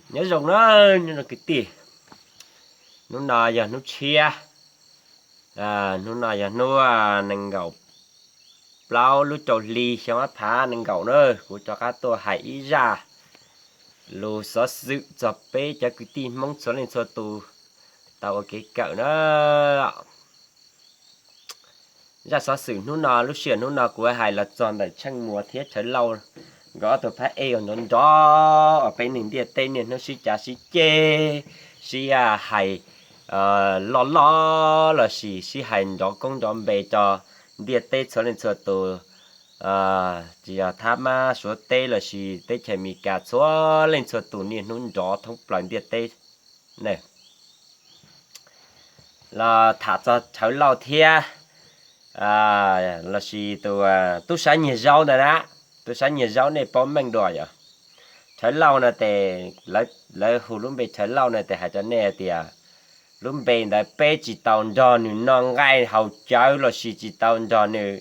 Nyob zoo na, nyob zoo kwv tij. Hnub no yog hnub tshiab, hnub no yog hnub nees nkaum plaub lub rau hli xyoo ob phav nees nkaum na. Kuv rov qab tuaj hais ib zaj lus xov xwm txog peb cov kwv tij Hmoob txhua leej txhua tus tau ua kev kawm na. Zaj xov xwm hnub no, lub sij hawm hnub no kuv hais los txog ntawm Tsheej Muas thiab Rhawv Lauj nkawd ob tug phab ej uas nrov nrov uas peb neeg ntiaj teb niaj hnub sib cav sib ceg, sib hais loj loj lossis sib hais nrov koob nrov npe rau ntiaj teb txhua leej txhua tus, tsis yog thab mab Suav teb lossis teb chaws Amelikas, txhua leej txhua tus niaj hnub nrov thoob plaws ntiaj teb na. Los tham txog Rhawv Lauj thiab lossis tus tub sab nyiag zaub ntawd na. Tub sab nyiag zaub nej paub meej dua yom? Rhawv Lauj no tes lawv hu lub npe Rhawv Lauj no tes hais rau nej tias lub npe ntawd peb tsis tau nrog nws noj nqaij haus cawv lossis tsis tau nrog nws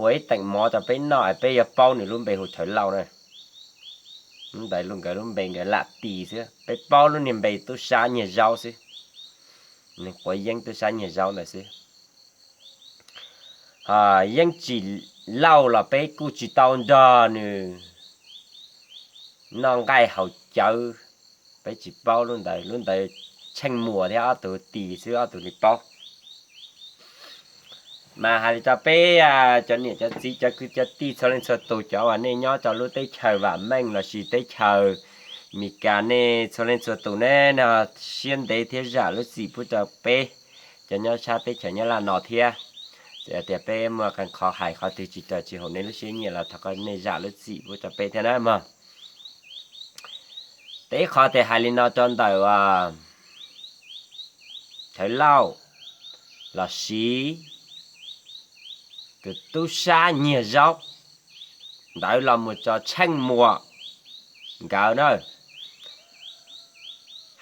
ua ib teem mov rau peb noj, peb yuav paub nws lub npe hu Rhawv Lauj na. Ntawd nkawd lub npe nkawd lam tis xwb, peb paub lub niag npe tub sab nyiag zaub xwb, neeg quav yeeb tub sab nyiag zaub ntawd xwb. Yeej tsis, Lauj los peb kuj tsis tau nrog nws noj nqaij haus cawv, peb tsis paub lub ntawd, lub ntawd Tsheej Muas thiab ob tug tis xwb, ob tug li paub. Mas hais li rau peb cov niam cov txiv cov kwv cov tij txhua leej txhua tus, cov uas nej nyob rau lub teb chaws vam meej lossis teb chaws Amelikas, nej txhua leej txhua tus nej siab ntev thiab zam lub txim pub rau peb cov nyob sab teb chaws Nyab Laj no thiab. Txawm tias peb muaj qee qhov hais qhov twg tsis raws tsis haum nej lub siab nyiam los thov kom nej zam lub txim pub rau peb thiab na mog. Tes ib qho tes hais li no rau ntawm Rhawv Lauj lossis tus tub sab nyiag zaub ntawd los mus rau Tsheej Muas nkawd na.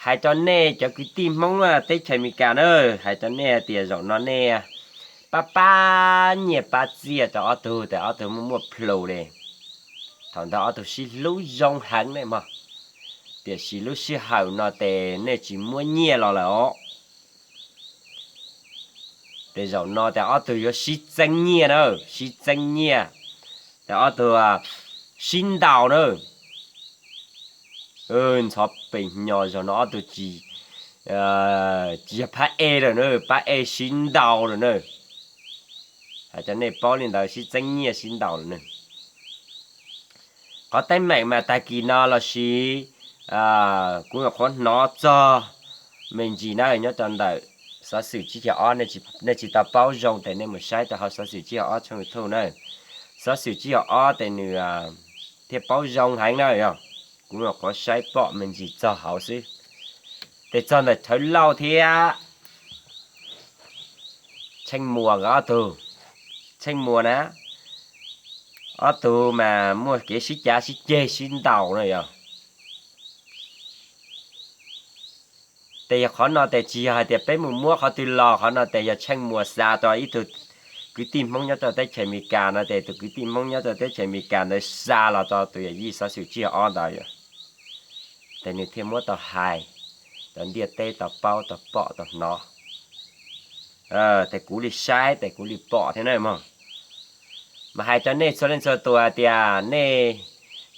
Hais rau nej cov kwv tij Hmoob teb chaws Amelikas na, hais rau nej tias zaum no nej pab pab nyiaj pab txiaj rau ob tug, tes ob tug muaj muaj plhus li. Thaum ntawd ob tug sib hlub zoo heev ne mog, tiam sis lub sij hawm no tes nej tsis muab nyiaj los lawm os. Tes zaum no tes ob tug yuav sib txeeb nyiaj na, sib txeeb nyiaj, tes ob tug sib ntaus na. Ntxhov pes nyos zaum no ob tug tsis, tsis yog phab ej lawm na, pab ej sib ntaus lawm na. Hais rau nej paub li ntawd, sib txeeb nyiaj sib ntaus lawm na. Qhov teeb meem mas tag kis no lossis kuv nyuam qhuav hnov txog me ntsis na, nyob rau ntawm xov xwm tsib caug ob, nej tsis tau paub zoo tes nej mus saib rau hauv xov xwm tsib caug ob tshooj YouTube na. Xov xwm tsib caug ob tes nws thiaj paub zoo heev na yog, kuv nyuam qhuav saib pom me ntsis txog hauv xwb. Tes txog ntawm Rhawv Lauj thiab Tsheej Muas nkawd ob tug, Tsheej Muas na, ob tug mas muaj kev sib cav sib ceg sib ntaus na yog. Tes yog qhov no tes tsis yog hais tias peb mus muab qhov twg los, qhov no tes yog Tsheej Muas xa rau ib tug kwv tij Hmoob nyob rau teb chaws Amelikas no, tes tus kwv tij Hmoob nyob rau teb chaws Amelikas ntawd xa los rau tus yawm yij xov xwm tsib caug ob ntawd, tes nws thiaj muab tau hais rau ntiaj teb tau paub tau pom tau hnov. Tes kuv li saib tes kuv li pom thiab na mog. Mas hais rau nej txhua leej txhua tus hais tias nej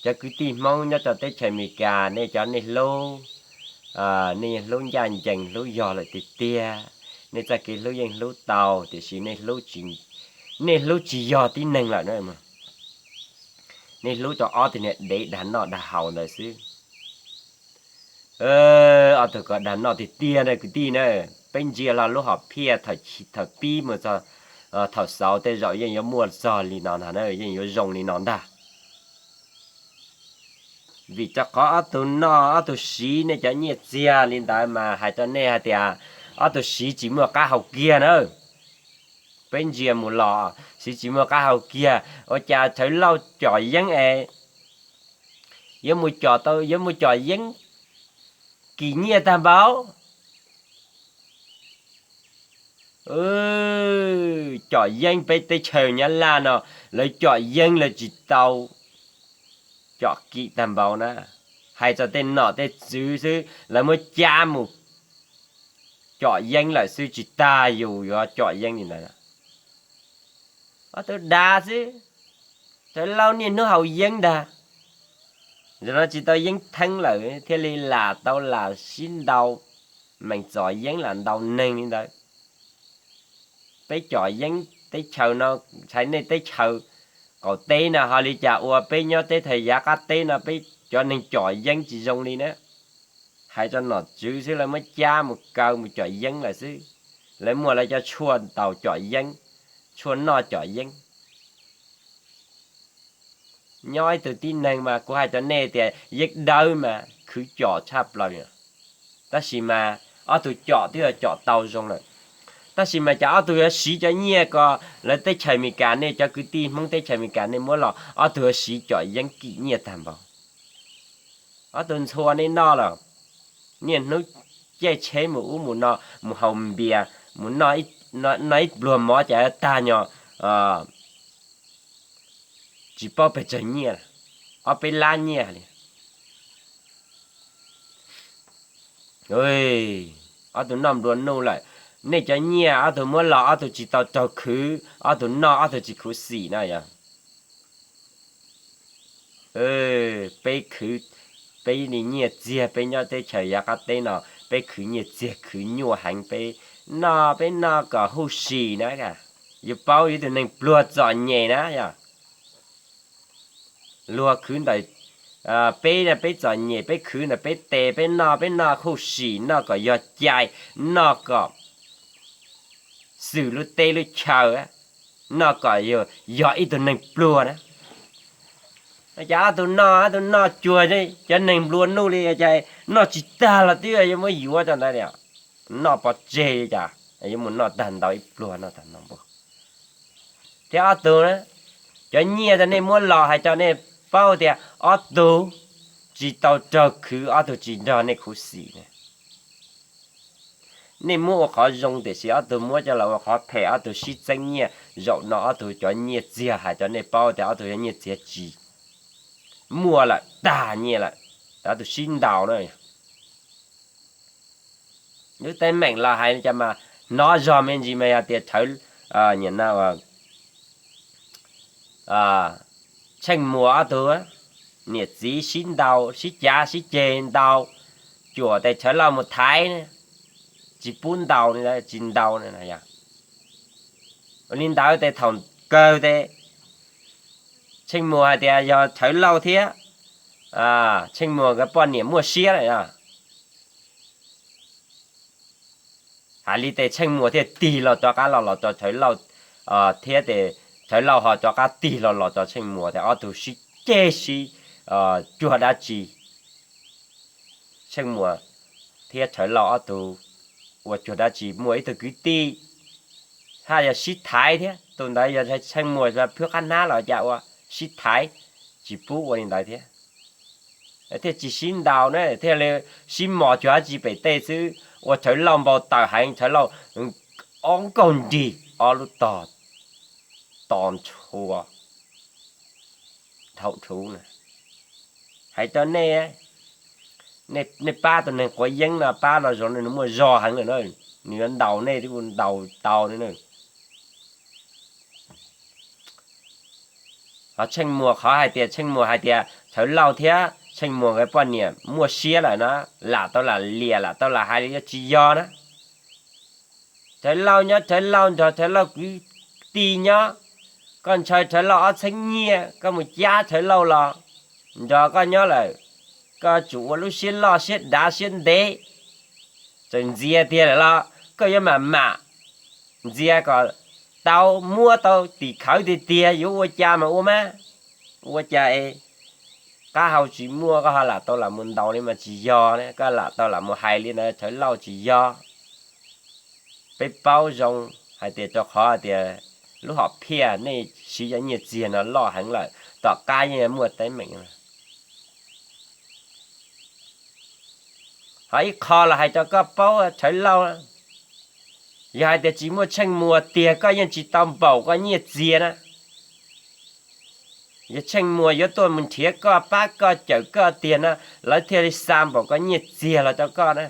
cov kwv tij Hmoob nyob rau teb chaws Amelikas, nej cov nej hlub, nej yeej hlub ncaj ncees hlub yog lawm tiag tiag. Nej txoj kev hlub yeej hlub tau, tiam sis nej hlub tsis yog tib neeg lawm na. Nej hlub rau ob tug niag dev dag noj dag haus ntawd xwb. Ob tug ko dag noj tiag tiag na kwv tij na. Peb ntsia hlo lub hom phiaj thaum pib mus txog thaum xaus tej zaum yeej yuav muaj txog li no ntag na, yeej yuav zoo li no ntag. Vim rau qhov ob tug noj ob tug siv nej cov nyiaj txiag li ntawd mas hais rau nej hais tias ob tug siv tsis muaj qab hau kiag na. Peb ntsia mus los siv tsis muaj qab hau kiag, ua cas Rhawv Lauj com yeeb es yuav mus com tau, yuav mus com yeeb kim nyiaj tag npaum. Com yeeb peb teb chaws Nyab Laj no, lawv com yeeb lawv tsis tau com kim tag npaum na. hais txog tej nom tej tswv xwb, lawv muab cab mus com yeeb lawm xwb, tsis tas yus yuav com yeeb li ntawd. Ob tug dav xwb, Rawv Lauj niaj hnub haus yeeb ntag. Zaum no tsis tau yeeb theeb lawm thiaj li lam tau lam sib ntaus, meem txom yeeb lam ntaus neeg li ntawd. Peb com yeeb teb chaws no, txhais nej teb chaws qaum teb no ho li cas ua, peb nyob teb chaws yav qab teb no peb cov neeg com yeeb tsis zoo li na. Hais txog nom tswv xwb lawv muab cab mus kaw mus com yeeb lawm xwb. Lawv muaj lawv cov tshuaj ntaus com yeeb, tshuaj noj com yeeb. Nyob ib tug tib neeg mas kuv hais rau nej tias yeeb dawb mas khwv com tshaj plaws. Tab sis mas ob tug com twb yog com tau zoo lawm, tab sis mas cas ob tug yuav siv cov nyiaj ko, lawv teb chaws Amelikas nej cov kwv tij Hmoob teb chaws Amelikas nej muab los ob tug yuav siv com yeeb kim nyiaj tag npaum. Ob tug ntxhua nej noj los, niaj hnub caij tsheb mus ub mus no, mus haus npias, mus noj ib pluag mov cas tag nyog tsis paub pes tsawg nyiaj, ob peb lab nyiaj li. Ob tug noj nplua nuj lawm, nej cov nyiaj ob tug muab los ob tug tsis tau raug khwv, ob tug noj ob tug tsis khuv xim no yog. Peb khwv, peb li nyiaj txiag peb nyob teb chaws yav qab teb no, peb khwv nyiaj txiag khwv nyuaj heev, peb noj peb noj kom huj si na. Yus paub yus ib tug neeg pluag txom nyem na yog. Luag khwv ntawm peb, peb txom nyem peb khwv ntawm peb tes, peb noj peb noj huj si, noj kom yog cai, noj kom xwm lub teb lub chaw, noj kom yog ib tug neeg pluag na. Cas ob tug noj, ob tug noj cuag cov neeg nplua nuj li, cas noj tsis tag los twb yuav muab yuav rau ntawd li. Noj pov tseg li cas yuav mus noj tag ntau ib pluag noj tag npaum. Thiab ob tug, cov nyiaj uas nej muab los hais rau nej paub tias ob tug tsis tau raug khwv, ob tug tsis nrog nej khuv xim ne. Nej muab ua qhov zoo tiam sis ob tug muab coj los ua qhov phem, ob tug sib txeeb nyiaj. Zaum no ob tug cov nyiaj txiag hais rau nej paub tias ob tug cov nyiaj txiag tsis muaj lawm, tag nyiaj lawm, ob tug sib ntaus na. Lub teeb meem los hais li cas mas hnov zog me ntsis mas yog tias Rhawv, niam no Tsheej Muas ob tug niam txiv sib ntaus sib cav sib ceg ntaus, cuam tes Rhawv Lauj mus thaiv, tsis pub ntaus li, tsis ntaus. Ua li ntawd tes thaum kawg tes Tsheej Muas hais tias yog Rhawv Lauj thiab Tsheej Muas nkawd poj niam muaj siab lawm. Hais li tes Tsheej Muas thiaj tig los rov qab los los rau Rhawv Lauj, thiab tes Rhawv Lauj ho rov qab tig los los rau Tsheej Muas, tes ob tug sib ceg sib cuag dab tsi. Tsheej Muas thiab Rhawv Lauj ob tug ua cuag dab tsi, muaj ib tug kwv tij haj yog sib thaiv thiab, tus ntawd yog Tsheej Muas phwb qab hnab los cas ua sib thaiv, tsis pub ua li ntawd thiab. Thiaj tsis sib ntaus na, thiaj li sib mos cuag dab tsi pem tej xwb, ua Rhawv Lauj npau taws heev, Rhawv Lauj ob nkaug nrig ob lub tog to nrhua dhau rhuv na. Hais rau nej, nej pab tus neeg quav yeeb no pab los zoo li nws muaj zog heev lawm na, nws yuav ntaus nej twb ntaus tau li na. Ho Tsheej Muas qhov hais tias, Tsheej Muas hais tias Rhawv Lauj thiab Tsheej Muas nkawd poj niam muaj siab lawm na, lam tau lam liam lam tau lam hais li, tsis yog na. Rhawv Lauj nyob Rhawv Lauj nrog Rhawv Lauj kwv tij nyob, koj ntshaw Rhawv Lauj ob txheeb nyiaj, koj mus cab Rhawv Lauj los nrog koj nyob lawm, koj tsum ua lub siab loj siab dav siab ntev. Txawm ntxias tiag lawm los koj yuav mam mam ntxias kom tau, muab tau tim khawv tiag tiag, yuav ua cas mas ua mas. Ua cas es qab hau tsis muaj koj ho lam tau lam mus ntaus li mas tsis yog ne, koj lam tau lam mus hais li ntawd Rhawv Lauj tsis yog. Peb paub zoo hais tias rau qhov tias lub hom phiaj nej siv cov nyiaj txiag no loj heev lawm, tom qab yeej muaj teeb meem. Ho ib qho los hais rau koj paub Rhawv Lauj, yog hais tias tsis muaj Tsheej Muas tiag koj yeej tsis tau npaum koj nyiaj txiag na. Yog Tsheej Muas yuav tuaj mus nrhiav koj, pab koj, cawm koj tiag no, lawv thiaj li xa npaum koj nyiaj txiag los rau koj na.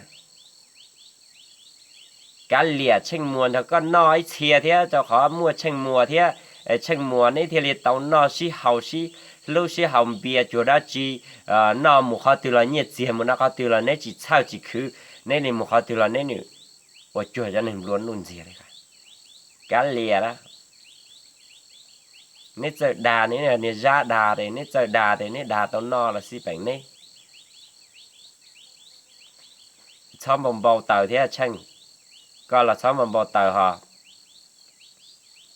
Kav liam Tsheej Muas nrog koj noj ib txhia thiab, rau qhov muaj Tsheej Muas thiab, Tsheej Muas neb thiaj li tau noj sib haus, sib hlub sib haus npias cuag dab tsi, noj mus qhov twg los nyiaj txiag mus no qhov twg los neb tsis txhawj tsis khwv, neb li mus qhov twg los neb nws ua cuag cov neeg nplua nuj ntxiag li. Kav liam lawm. Neb txawj dag, neb niag zab dag tes neb txawj dag tes neb dag tau noj los xij peem neb. Txhob npau npau taws thiab Tsheej, koj los txhob npau npau taws ho.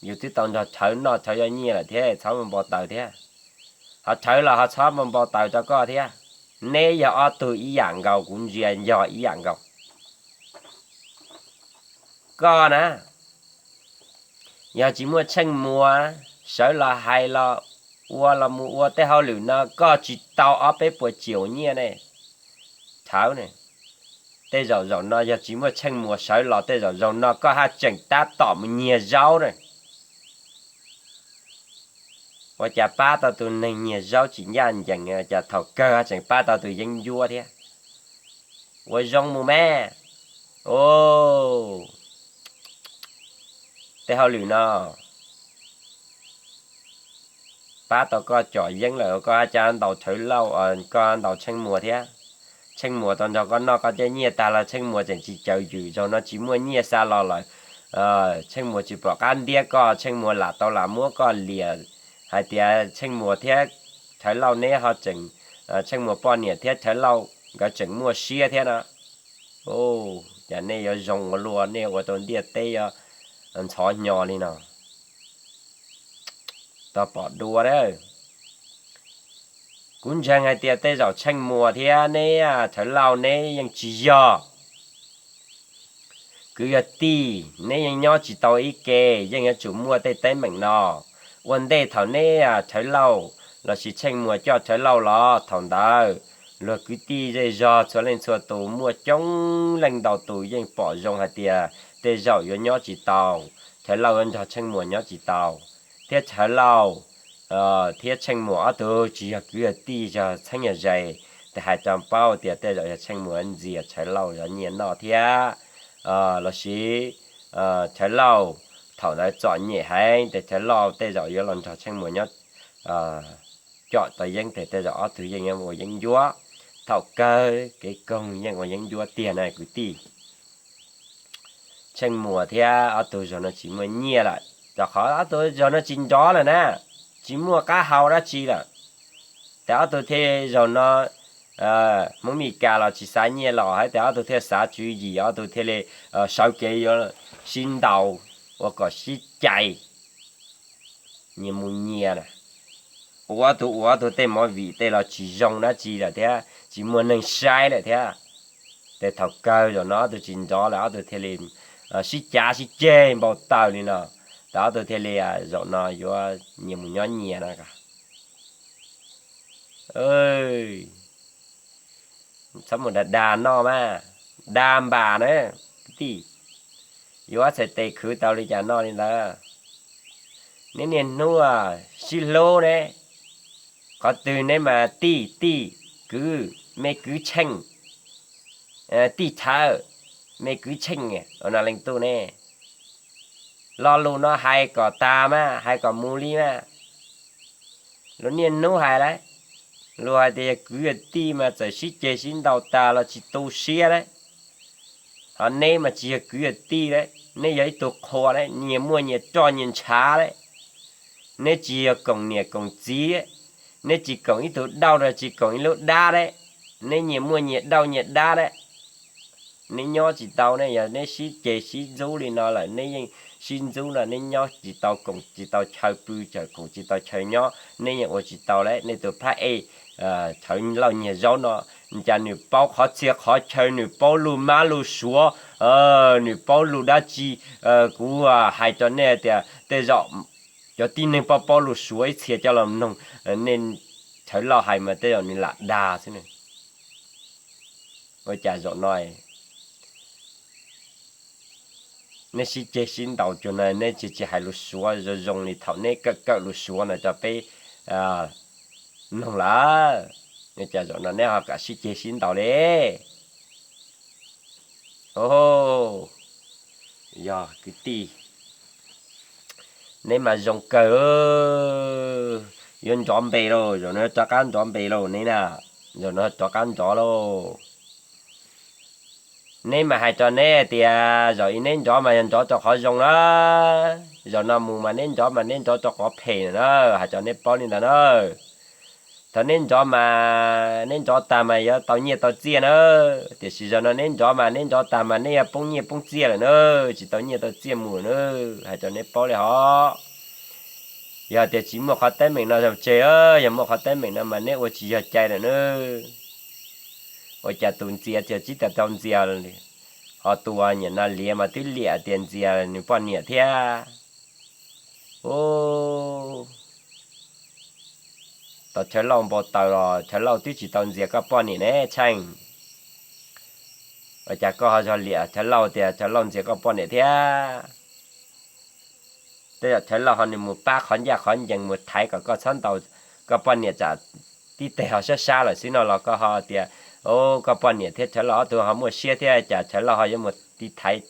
Yus twb tau nrog Rhawv noj Rhawv yoj nyiaj lawm thiab txhob npau npau taws thiab. Ho Rhawv los ho txhob npau npau taws rau koj thiab. Neb yog ob tug ib yam nkaus, kuv ntsia yog ib yam nkaus. Koj na, yog tsis muaj Tsheej Muas sawv los hais los ua los mus ua tej hauj lwm no koj tsis tau ob peb puas ciam nyiaj ne. Rhawv ne, tej zaum zaum no yog tsis muaj Tsheej Muas sawv los tej zaum zaum no koj haj tseem tab tom mus nyiag zaub na. Ua cas pab tau tus neeg nyiag zaub tsis ncaj ncees, cas thaum kawg haj tseem pab tau tus yeeb ncuab thiab. Ua zoo mus me. Tej hauj lwm no pab tau koj com yeeb lawm koj haj cas ntaus Rhawv Lauj, koj ntaus Tsheej Muas thiab. Tsheej Muas tau nrog koj noj koj cov nyiaj tag los Tsheej Muas tseem tsis cawm ywm, zaum no tsis muaj nyiaj xa los lawm. Tsheej Muas tsis pom qab ntiab koj, Tsheej Muas lam tau lam muab koj liam hais tias Tsheej Muas thiab Rhawv Lauj neb ho tseem, Tsheej Muas poj niam thiab Rhawv Lauj nkawd tseem muaj siab thiab no. Cas nej yuav zoo ua luaj, nej ua rau ntiaj teb yuav ntxhov hnyo li no. Tau pom dua lawm. Kuv ntseeg hais tias tej zaum Tsheej Muas thiab neb Rhawv Lauj neb yeej tsis yog kwv yog tij, neb yeej nyob tsis tau ib ke, yeej yuav tsum muaj tej teeb meem no. Ua ntej thaum neb Rhawv Lauj lossis Tsheej Muas coj Rhawv Lauj los thaum ntawd luag kwv tij zej zog txhua leej txhua tus muaj coob leej ntau tus yeej pom zoo hais tias tej zaum yuav nyob tsis tau, Rhawv Lauj yuav nrog Tsheej Muas nyob tsis tau, thiab Rhawv Lauj thiab Tsheej Muas ob tug tsis yog kwv yog tij, yog txheeb yog ze, tes hais rau paub tias tej zaum yog Tsheej Muas ntxias Rhawv Lauj zov nyiaj noj thiab, lossis Rhawv Lauj thaum ntawd txom nyem heev tes Rhawv Lauj tej zaum yuav los nrog Tsheej Muas nyob com tau yeeb tes tej zaum ob tug yeej yuav ua yeeb ncuab. Thaum kawg kev koog yeej ua yeeb ncuab tiag na kwv tij. Tsheej Muas thiab ob tug zaum no tsis muaj nyiaj lawm, rau qhov ob tug zaum no tsis nrov lawm na, tsis muaj qab hau dab tsi lawm. Tes ob tug thiaj zaum no Hmoob Mes Kas los tsis xav nyiaj los hais tias ob tug thiaj xav tswv yim, ob tug thiaj li sawv kev yuav sib ntaus ua kom sib cais. Nyias mus nyias na, ua ob tug ua ob tug tej movie tej los tsis zoo dab tsi lawm thiab tsis muaj neeg saib lawm thiab. Tes thaum kawg zaum no ob tug tsis nrov lawm ob tug thiaj li sib cav sib ceg npau taws li no, tes ob tug thiaj li zaum no yuav nyias mus nyob nyias no. Txhob mus dag dag noj mas, dag npam na kwv tij, yuav ob txhais tes khwv tau li cas noj li ntawd. Neb niaj hnub sib hlub ne, qhov twg neb mas tij tij, kwv, me kwv Tsheej, tij Rhawv, me kwv Tsheej, ua no leej twg ne. Lo lus no hais kom tas mas, hais kom mus li mas. Luag niaj hnub hais lawm, luag hais tias yog kwv yog tij mas txawm sib ceg sib ntaus tas los tsis tu siab lawm. Ho neb mas tsis yog kwv yog tij lawm, neb yog ib tug qhua lawm, nyias muaj nyias roj nyias ntshav lawm. Neb tsis yog koom niam koom txiv, neb tsis koom ib tug dauj los tsis koom ib lub dab lawm, neb nyias muaj nyias dauj nyias dab lawm. Neb nyob tsis tau ne, yog neb sib ceg sib ntxub li no lawm, neb yeej sib ntxub no neb nyob tsis tau, koom tsis tau chaw pw, koom tsis tau chaw nyob, neb yeej ua tsis tau lawm. Nej tus phab ej Rhawv Lauj nyiag zaub no, cas nws paub qhov txhia qhov chaw, nws paub lus mab lus suav, nws paub lus dab tsi. Kuv hais rau nej tias tej zaum cov tib neeg paub paub lus suav ib txhia coj los mloog nej Rhawv Lauj hais mas tej zaum nws lam dag xwb ne. Ua cas zaum no nej sib ceg sib ntaus cuag no, nej tsis, tsis hais lus suav zoo zoo li thaum neb kawm kawm lus suav no rau peb mloog lawm, ua cas zaum no neb ho kam sib ceg sib ntaus li? O, yog kwv tij, neb mas zoo kawg, yuav nrov npe lauj, zaum no rov qab nrov npe lauj neb na, zaum no rov qab nrov lauj. Neb mas hais rau neb tias zaum ib neb nrov mas yog nrov rau qhov zoo na, zaum no mus mas neb nrov mas neb nrov rau qhov phem na, hais rau neb paub li ntawd na. Thaum neb nrov mas neb nrov tag mas yuav tau nyiaj tau txiaj na, tiam sis zaum no neb nrov mas neb nrov tag mas neb yuav poob nyiaj poob txiaj lawm na, tsis tau nyiaj tau txiaj mus na, hais rau neb paub li hos. Yog tias tsis muaj qhov teeb meem no tseg, yog muaj qhov teeb meem no mas neb ua tsis yog cai lawm na. Ua cas tus ntxias txias tsis tau ntxias, ho tus uas niam no liav mas twb liam tias ntxias nws poj niam thiab. U, tau Thawv Lauj npau taws los Thawv Lauj twb tsis tau ntxias koj poj niam ne Tsheej. Ua cas koj ho zog liam Thawv Lauj tias Thawv Lauj ntxias koj poj niam thiab? Tej zaum Thawv Lauj ho nws mus pab qhov ncaj qhov ncees mus thaiv kom koj txhob ntaus koj poj niam tsam tib teg ho sab sab lawm xwb no los koj ho tias, o, koj poj niam thiab Thawv Lauj ob tug ho muaj siab thiab cas Thawv Lauj ho yuav mus tiv thaiv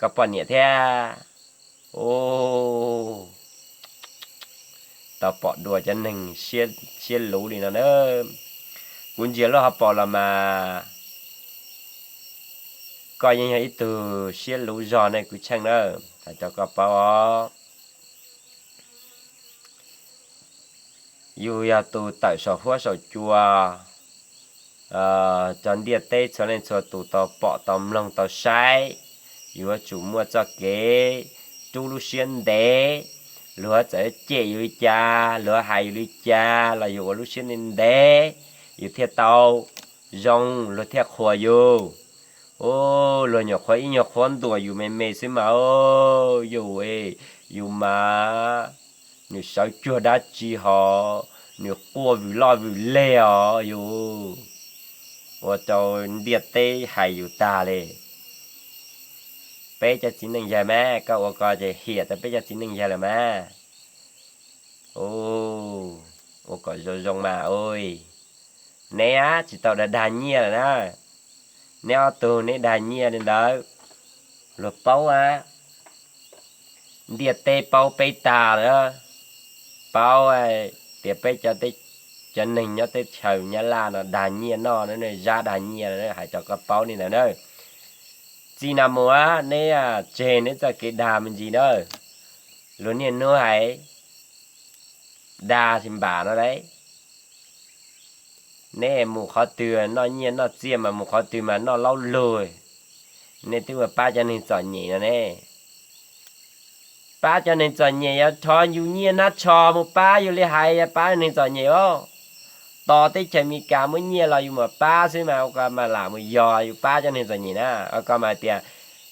koj poj niam thiab. U, tau pom dua cov neeg siab luv li no na. Kuv ntsia lub hauv paus los mas koj yeej yog ib tug siab luv zog ne kwv Tsheej na, hais rau koj paub os. Yus yog tus tawm saum huab saum cua, cov ntiaj teb txhua leej txhua tus tau pom tau mloog tau saib, yuav tsum muaj txoj kev rub lub siab ntev. Luag txawm cem yus li cas, luag hais yus li cas los yus ua lub siab ntev ntev, yus thiaj tau zoo, luag thiaj qhuas yus. U, luag nyuam qhuav ib nyuag qhuav ntuas yus me me xwb mas, yus, yus mas nws sawv cuag dab tsi hos, nws quaj vwm loj vwm leg os yus. Ua rau ntiaj teb hais yus tag li. Peb cov txiv neej yawg mas koj ua ko ces hiam tau peb cov txiv neej yawg lawm mas. Ua kom zoo zoo mas ua, neb tsis tau dag dag nyiaj lawm na. Neb ob tug neb dag nyiaj li ntawd, luag paub a, ntiaj teb paub peb tag lawm. Paub tias peb cov, cov neeg nyob teb chaws Nyab Laj no dag nyiaj noj, zab dag nyiaj, hais rau koj paub li ntawd na. Txij no mus neb tseg neb txoj kev dag me ntsis na. Luag niaj hnub hais dag tsis npam no lauj. Neb mus qhov twg noj nyiaj noj txiaj mas mus qhov twg mas noj laub lug. Neb twb mus pab cov neeg txom nyem no ne. Pab cov neeg txom nyem yuav rho yus nyiaj nab tsho mus pab yus li hais pab neeg txom nyem os. Tos teb chaws Amelikas muab nyiaj los yus mam pab xwb mas ua ko mas lam mus yog yus pab cov neeg txom nyem na. Ua ko mas tias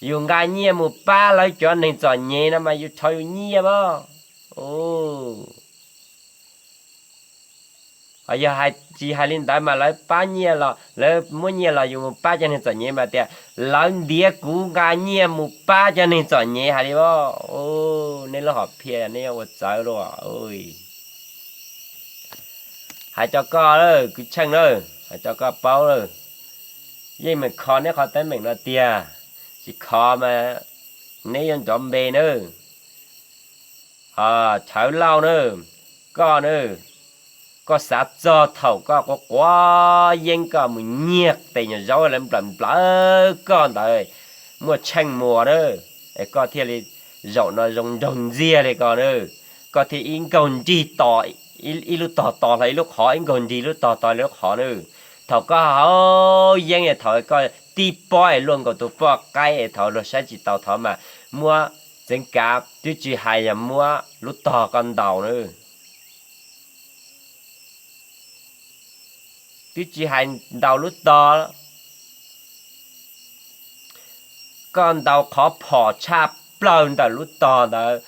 yus nqa nyiaj mus pab lawv cov neeg txom nyem no mas yus rho yus nyiaj mas. Ho yog hais tsis hais li ntawd mas lawv pab nyiaj los, lawv muab nyiaj los yus mus pab cov neeg txom nyem mas tias lawv ntiav kuv nqa nyiaj mus pab cov neeg txom nyem hais li os. Neb lub hom phiaj neb ua txawv luaj. Hais rau koj lawm kwv Tsheej lawm, hais rau koj paub lawm, yeej meem kho neb qhov teeb meem no tiag, tsis kho mas neb yuav nrov npe nawb. Thawv Lauj na, koj na, koj xav txog thaum koj quav quav yeeb koj mus nyiag tes nyuag zaub lawv nplawm nplawm koj ntawd, muaj Tsheej Muas na, es koj thiaj li zaum no zoo nraug ntxiag li koj na. Koj thiaj ib nkaug nrig to, ib lub tog to hlo ib lub qhov, ib nkaug nrig lub tog to lub qhov na. Thaum koj haus yeeb es thaum koj tib pob es luaj nkaus tus poj qaib es thaum luag saib tsis taus thaum mas muab txeev kav twb tsis hais yog muab lub tog koj ntaus na. Twb tsis hais ntaus lub tog, koj ntaus qhov phom tshaj plaws ntawm lub tog ntawd.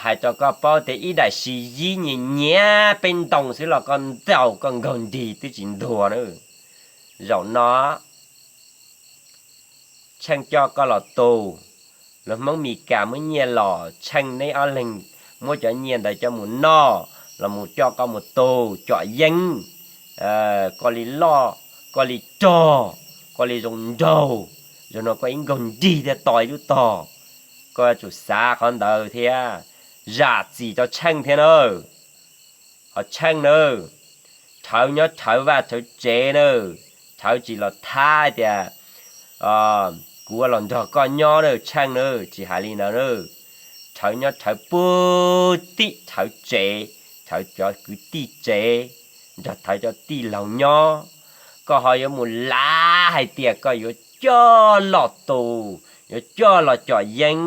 Hais rau koj paub tias ib daim sis yib nyias nyias peb ntoo xwb los koj ntaus koj nkaug nrig twb tsis ntuag na. Zaum no Tsheej coj koj los tu, luag Hmoob Mes Kas muab nyiaj los, Tsheej neb ob leeg muab cov nyiaj ntawd coj mus noj, los mus coj koj mus tu com yeeb, koj li loj, koj li rog, koj li zoo nraug, zaum no koj ib nkaug nrig thiaj to ib lub tog. Koj yuav tsum xav qhov ntawd thiab, zam txim rau Tsheej thiab na. Ho Tsheej na, rhawv nyob rhawv vaj rhawv tsev na, rhawv tsis los thab tias kuv los nrog koj nyob na Tsheej na, tsis hais li ntawd na. Rhawv nyob rhawv puag tim rhawv tsev, rhawv cov kwv tij tsev, nrog rhawv cov tij laug nyob. Koj ho yuav mus lav hais tias koj yuav coj los tu, yuav coj los com yeeb,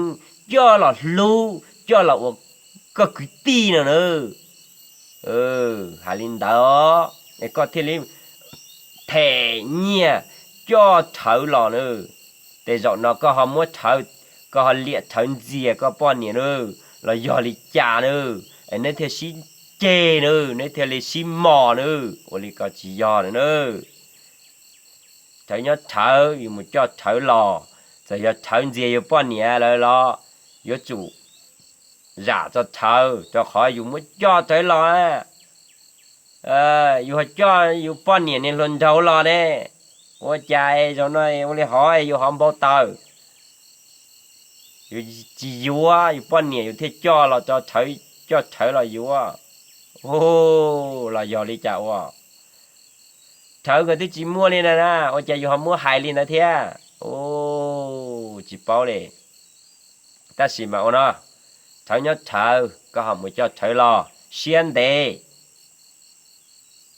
coj los hlub, coj los ua koj kwv tij no na. Hais li ntawd es koj thiaj li them nyiaj coj rhawv los na. Ces zaum no koj ho muab rhawv, koj ho liam rhawv ntxias koj poj niam na, los yog li cas na, es neb thiaj sib ceg na, neb thiaj li sib mos na, ua li ko tsis yog na. Rhawv nyob rhawv yus mus coj rhawv los, txawm yog rhawv ntxias yus poj niam lawm los yuav tsum zam rau rhawv, rau qhov yus muab coj rhawv los, yus ho coj yus poj niam niag hluas nraug los ne. Ua cas zaum no ua li hov yus ho npau taws, yus tsis yuav yus poj niam yus thiaj coj los, coj rhawv los yuav. Los yog li cas ua, rhawv nkawd twb tsis muaj li na, ua cas yus ho muab hais li ntawd thiab? Tsis paub li. Tab sis mas ua no, rhawv nyob rhawv koj ho mus coj rhawv los siab ntev,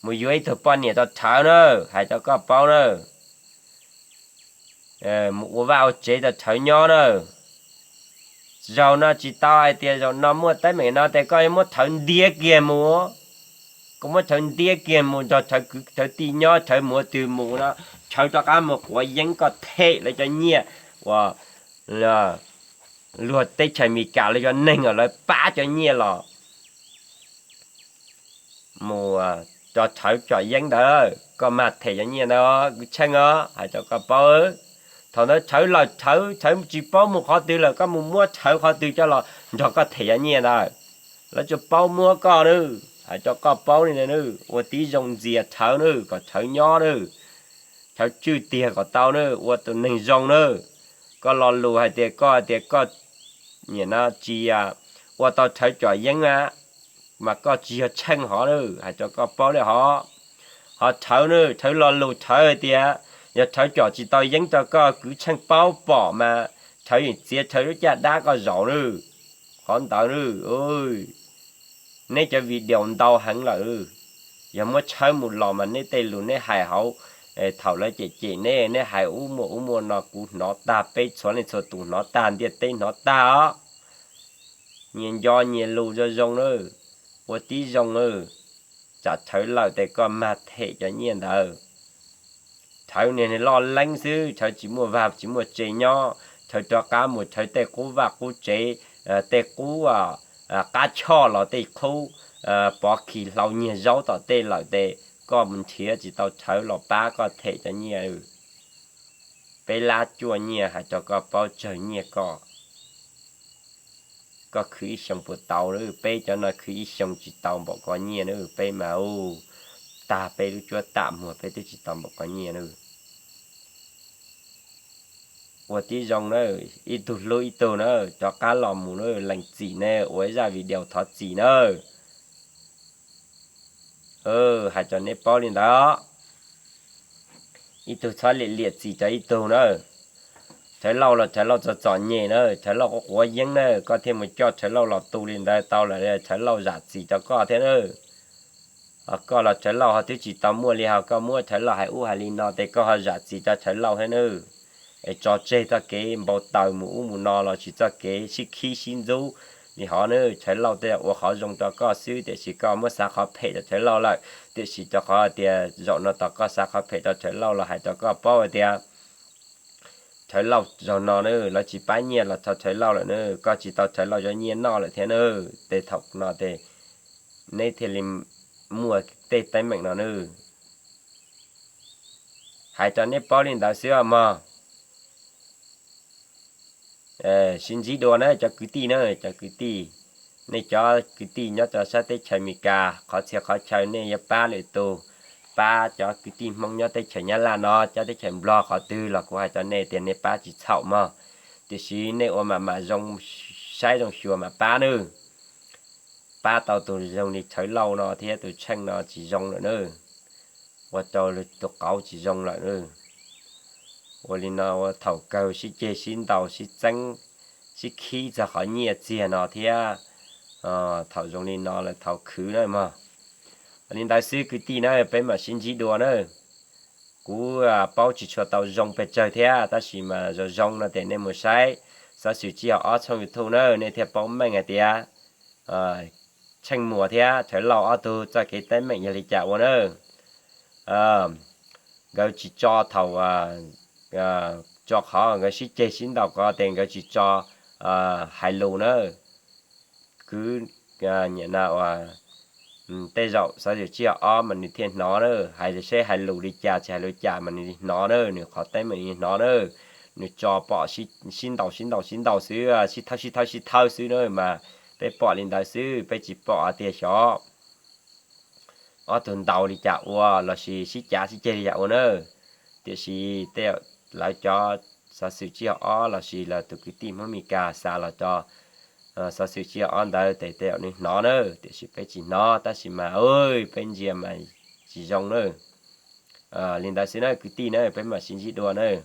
mus yuav ib tug poj niam rau rhawv na, hais rau koj paub na. Mus ua vaj ua tsev rau rhawv nyob na. Zaum no tsis tau hais tias zaum no muaj teeb meem no ces koj yuav muab rhawv ntiav kiag mus. Koj muab rhawv ntiav kiag mus nrog rhawv kwv rhawv tij nyob, rhawv mus ua twg mus no, rhawv rov qab mus quav yeeb koj them lawv cov nyiaj uas luag teb chaws Amelikas lawv cov neeg uas lawv pab cov nyiaj los mus rau rhawv com yeeb ntawd, koj mag them cov nyiaj ntawd kwv Tsheej os, hais rau koj paub. Thaum ntawd rhawv lawm rhawv, rhawv tsis paub mus qhov twg lawm, koj mus muab rhawv qhov twg coj los nrog koj them cov nyiaj ntawd, lawv tsuas paub muab koj na. Hais rau koj paub li ntawd na, ua tib zoo ntxias rhawv na, kom rhawv nyob na, rhawv tswj tiag kom tau na, ua tus neeg zoo na. Koj lo lus hais tias koj hais tias koj niam no tsis ua tau rhawv com yeeb a, mas koj tsis yog Tsheej hov na, hais rau koj paub li hov. Ho rhawv na, rhawv lo lus rhawv hais tias yog rhawv com tsis tau yeeb rau koj kwv Tsheej paub pom mas rhawv yeej txiav rhawv lub caj dab koj zaum na. Qhov ntawd na, neb cov video ntau heev lawm, yog muab tshawb mus los mas neb tej lus neb hais hauv, thaum lawv cem cem neb, neb hais ub muaj ub muaj no kuv hnov tag, peb txhua leej txhua tus hnov tag, ntiaj teb hnov tag os. Nyias nco nyias lus zoo zoo na, ua tib zoo na, tsam rhawv lawm ces koj mag them cov nyiaj ntawd. Rhawv niag loj leeb xwb, rhawv tsis muaj vaj tsis muaj tse nyob, rhawv rov qab mus rhawv tej qub vaj qub tsev, tej qub qab choj los tej qub pov khi hlau nyiag zaub tom tej lawm ces koj mus nrhiav tsis tau rhawv los pab koj them cov nyiaj. Peb lab cuaj nyiaj hais rau koj paub tsawg nyiaj koj. Koj khwv ib xyoo puas tau na, peb cov no khwv ib xyoo tsis tau npaum koj nyiaj na, peb mas u, tag peb lub cuab tam muag peb twb tsis tau npaum koj nyiaj na. Ua tib zoo na, ib tug hlub ib tug na, rov qab los mus na, lees txim ne, ua ib zaj video thov txim na. Hais rau neb paub li ntawd, ib tug txhob liam liam txim rau ib tug na. Rhawv Lauj los Rhawv Lauj txom txom nyem na, Rhawv Lauj quav quav yeeb na, koj thiaj mus coj Rhawv Lauj los tu li ntawd tau lawm, Rhawv Lauj zam txim rau koj thiab na. Koj los Rhawv Lauj ho twb tsis tau muaj li, ho koj muab Rhawv Lauj hais ub hais li no ces koj ho zam txim rau Rhawv Lauj thiab na. Es tso tseg txoj kev npau taws mus ub mus no los sis txoj kev sib khib sib ntxub li hov na. Rhawv Lauj tej zaum ua qhov zoo rau koj xwb tiam sis koj muab xav qhov phem rau Rhawv Lauj lawm, tiam sis rau qhov tias zaum no tos koj xav qhov phem rau Rhawv Lauj los hais rau koj paub hais tias Rhawv Lauj zaum no na lawv tsis pab nyiaj los rau Rhawv Lauj lawm na, koj tsis tau Rhawv Lauj cov nyiaj noj lawm thiab na. Ces thaum no ces neb thiaj li muaj tej teeb meem no na. Hais rau neb paub li ntawd xwb os mog. Sib ntsib dua na cov kwv tij na, cov kwv tij. Nej cov kwv tij nyob rau sab teb chaws Amelikas qhov txhia qhov chaw nej yuav pab lwm tus, pab cov kwv tij Hmoob nyob teb chaws Nyab Laj no, cov teb chaws Nplog qhov twg los kuv hais rau nej tias nej pab tsis txhaum mog. Tiam sis nej ua mam mam zoo saib zoo xyuas mam pab nawb. Pab tau tus zoo li Thawv Lauj no thiab tus Tsheej no tsis zoo lawm nawb. Ua rau tus qauv tsis zoo lawm nawb. Ua li no ua thaum kawg sib ceg sib ntaus sib txeeb, sib khib txog qhov nyiaj txiag no thiab. Thaum zoo li no lawm thaum khwv na mog. Li ntawd xwb kwv tij na, peb mam sib ntsib dua nawb. Kuv paub tsis tshua tau zoo pes tsawg thiab tab sis mas zoo zoo no ces nej mus saib Xov Xwm Tsis Haum Ob tshooj YouTube na nej thiaj paub meej hais tias Tsheej Muas thiab Thawv Lauj ob tug txoj kev teeb meem yog li cas ua nawb. Nkawd tsis tso thaum, tso qhov nkawd sib ceg sib ntaus ko ces nkawd tsis tso hais lus nawb. Kwv, nim no uas tej zaum Xov Xwm Tsis Haum Ob mas nws thiaj hnov nawb, hais seb hais lus li cas tsis hais lus cas mas nws hnov nawb, nws qhov teeb meem nws hnov nawb. Nws tso pom sib ntaus sib ntaus sib ntaus xwb, sib thawb sib thawb sib thawb xwb na mas peb pom li ntawd xwb, peb tsis pom hais tias xyov ob tug ntaus li cas ua lossis sib cav sib ceg li cas ua nawb. Tiam sis tej lawv cov Xov Xwm Tsis Haum Ob lossis lawv tus kwv tij Hmoob Meskas xa los rau Xov Xwm Tsis Haum Ob ntawd ces tej zaum nws hnov nawb, tiam sis peb tsis hnov tab sis mas peb ntsia mas tsis zoo nawb. Li ntawd xwb na kwv tij na, peb mam sib ntsib dua nawb.